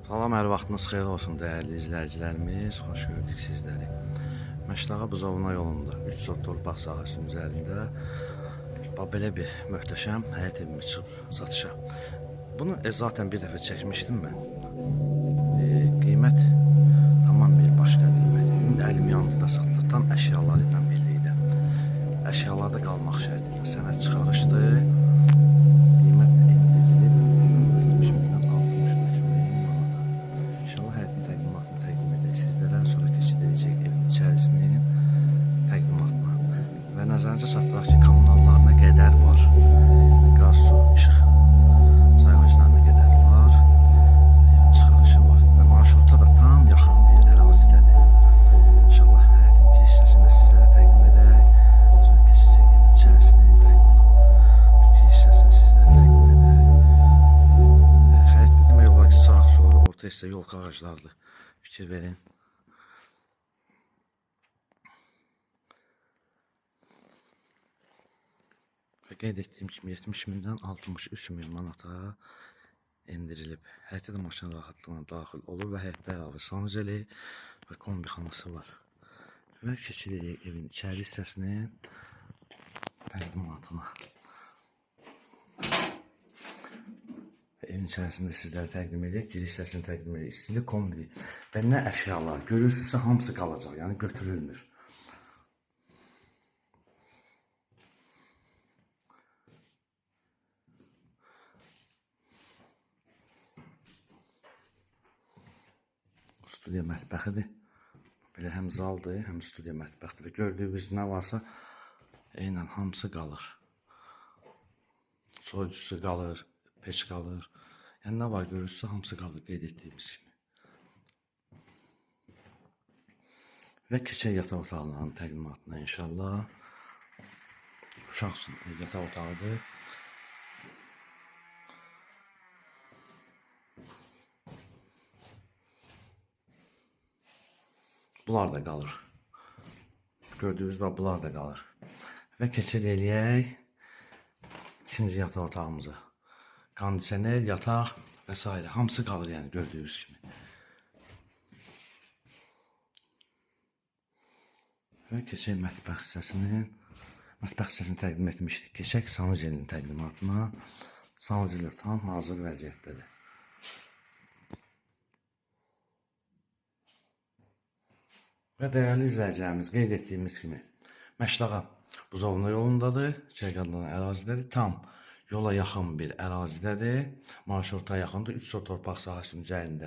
Salam, hər vaxtınız xeyir olsun dəyərli izləyicilərimiz. Xoş gördük sizləri. Məşdağa Buzovna yolunda 3 sot torpaq sahəsinin üzərində bax belə bir möhtəşəm həyət evimiz çıxıb satışa. Bunu zaten bir dəfə çəkmişdim mən. Qiymət tamam bir başqa qiymət. İndi əlim yandı da satılır. Tam əşyaları ilə birlikdə. Əşyalarda qalmaq şərti ilə sənəd çıxarışdı. Qiymət endirilib 70 mindən 63 min manata. İnşallah həyətin təqdimatını təqdim edək sizlərə. Sonra keçid edəcək evin içərisinin təqdimatına. Və nəzərinizə çatdıraq ki, kommunallarına qədər var. Qaz, su, işıq sayğaclarına qədər var. Evin çıxarışı var. Və marşruta da tam yaxın bir ərazidədir. İnşallah həyətin giriş hissəsini də sizlərə təqdim edək. Sonra keçəcək evin içərisinin təqdimatını. Giriş hissəsini sizlərə təqdim edək. Həyətdə demək olar ki, sağ, sol, orta hissə yolka ağaclardır. Fikir verin. Və qeyd etdiyim kimi 70 mindən 63 min manata endirilib. Həyətə də maşın rahatlıqla daxil olur və həyətdə əlavə sanuzeli və kombixanası var. Və keçid edək evin içəri hissəsinin təqdimatına. Evin içərisində sizlərə təqdim edək, giriş hissəsini təqdim edək. İstilik kombi və nə əşyalar görürsünüzsə hamısı qalacaq, yəni götürülmür. Studiya mətbəxidir. Belə həm zaldır, həm studiya mətbəxdir və gördüyünüz nə varsa eynən hamısı qalır. Soyuducusu qalır, peç qalır. Yəni nə var görürsünüzsə hamısı qalır qeyd etdiyimiz kimi. Və keçək yataq otaqlarının təqdimatına inşallah. Uşaq üçün yataq otağıdır. Bunlar da qalır. Gördüyünüz bax, bunlar da qalır. Və keçid eləyək ikinci yataq otağımıza. Kondisioner, yataq və s. Hamısı qalır, yəni gördüyünüz kimi. Və keçək mətbəx hissəsinin. Mətbəx hissəsini təqdim etmişdik. Keçək sanuzelinin təqdimatına. Sanuzel tam hazır vəziyyətdədir. Və dəyərli izləyicilərimiz, qeyd etdiyimiz kimi Məşdağa Buzovna yolundadır, Çərək adlanan ərazidədir. Tam yola yaxın bir ərazidədir. Marşruta yaxındır. 3 sot torpaq sahəsinin üzərində.